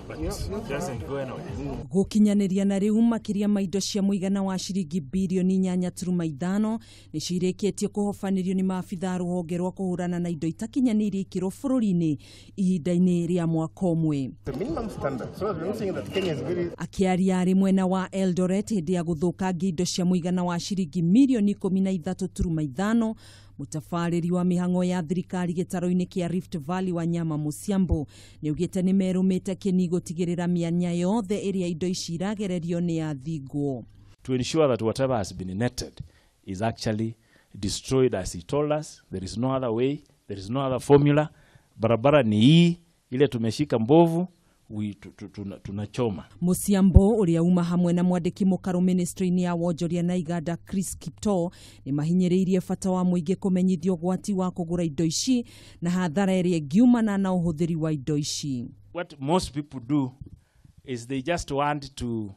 But it doesn't go anywhere. Gũkinyanĩria na rĩu makĩria ma indo cia mũigana wa ciringi birioni 8.5 nĩcio irĩkĩtie kũhobanĩrio nĩ maabitha a rũhonge rwa kũhũrana na indo itakinyanĩirie ikĩro bũrũri-inĩ ihinda-inĩ rĩa mwaka ũmwe. The minimum standard. So we're not saying that Kenya is very Akĩaria arĩ mwena wa Eldoret hĩndĩ ya gũthũkangia indo cia mũigana wa ciringi mirioni 13.5, mũtabarĩri wa mĩhang'o ya thirikari gĩtaro-inĩ kĩa Rift Valley Wanyama Musiambo nĩaugĩte nĩ merũmĩte kĩni gũtigĩrĩra mĩanya yothe ĩrĩa indo ici iragererio nĩ yathingwo. To ensure that whatever has been netted is actually destroyed as he told us. There is no other way, there is no other formula. Barabara ni hii, ile tumeshika mbovu, tunachoma. Musiambo ũrĩa uma hamwe na mwandĩki mũkarũ ministry-inĩ ya wonjoria na iganda Chris Kiptoo nĩ mahinyĩrĩirie bata wa mũingĩ kũmenyithio ũgwati wa kũgũra indo ici na hathara ĩrĩa ĩngiumana na ũhũthĩri wa indo ici. What most people do is they just want to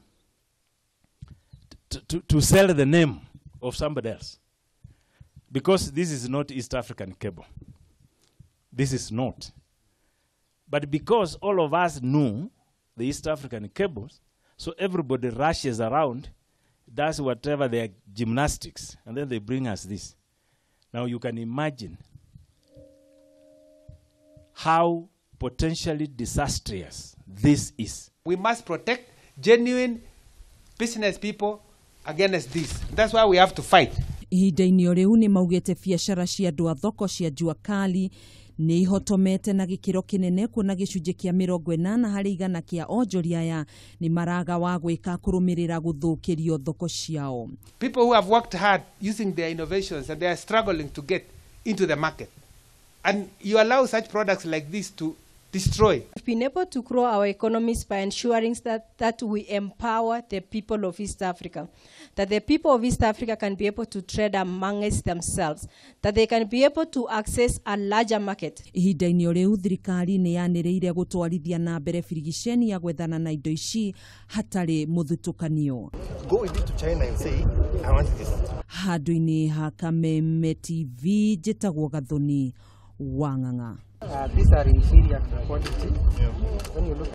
sell the name of somebody else. Because this is not East African cable. This is not. But because all of us know the East African cables, so everybody rushes around, does whatever their gymnastics, and then they bring us this. Now you can imagine how potentially disastrous this is. We must protect genuine business people against this. That's why we have to fight. Ihinda-inĩ o rĩu nĩ maugĩte biacara cia andũ a thoko cia jua kali nĩ ihotomete na gĩkĩro kĩnene, kuona gĩcunjĩ kĩa 80% kĩa onjoria aya nĩ maraga wa gwĩka kũrũmĩrĩra gũthũkĩrio thoko ciao. People who have worked hard using their innovations and they are struggling to get into the market. And you allow such products like this to destroy. We've been able to grow our economies by ensuring that we empower the people of East Africa, that the people of East Africa can be able to trade amongst themselves, that they can be able to access a larger market. Ihinda-inĩ o rĩu thirikari nĩ yanĩrĩire gũtwarithia na mbere birigiceni ya gwethana na indo ici hatarĩ mũthutũkanio. Go with it to China and say, "I want this." Handũ-inĩ ha Kameme TV, njĩtagwo Gathoni Wang'ang'a. These are inferior quality. When you look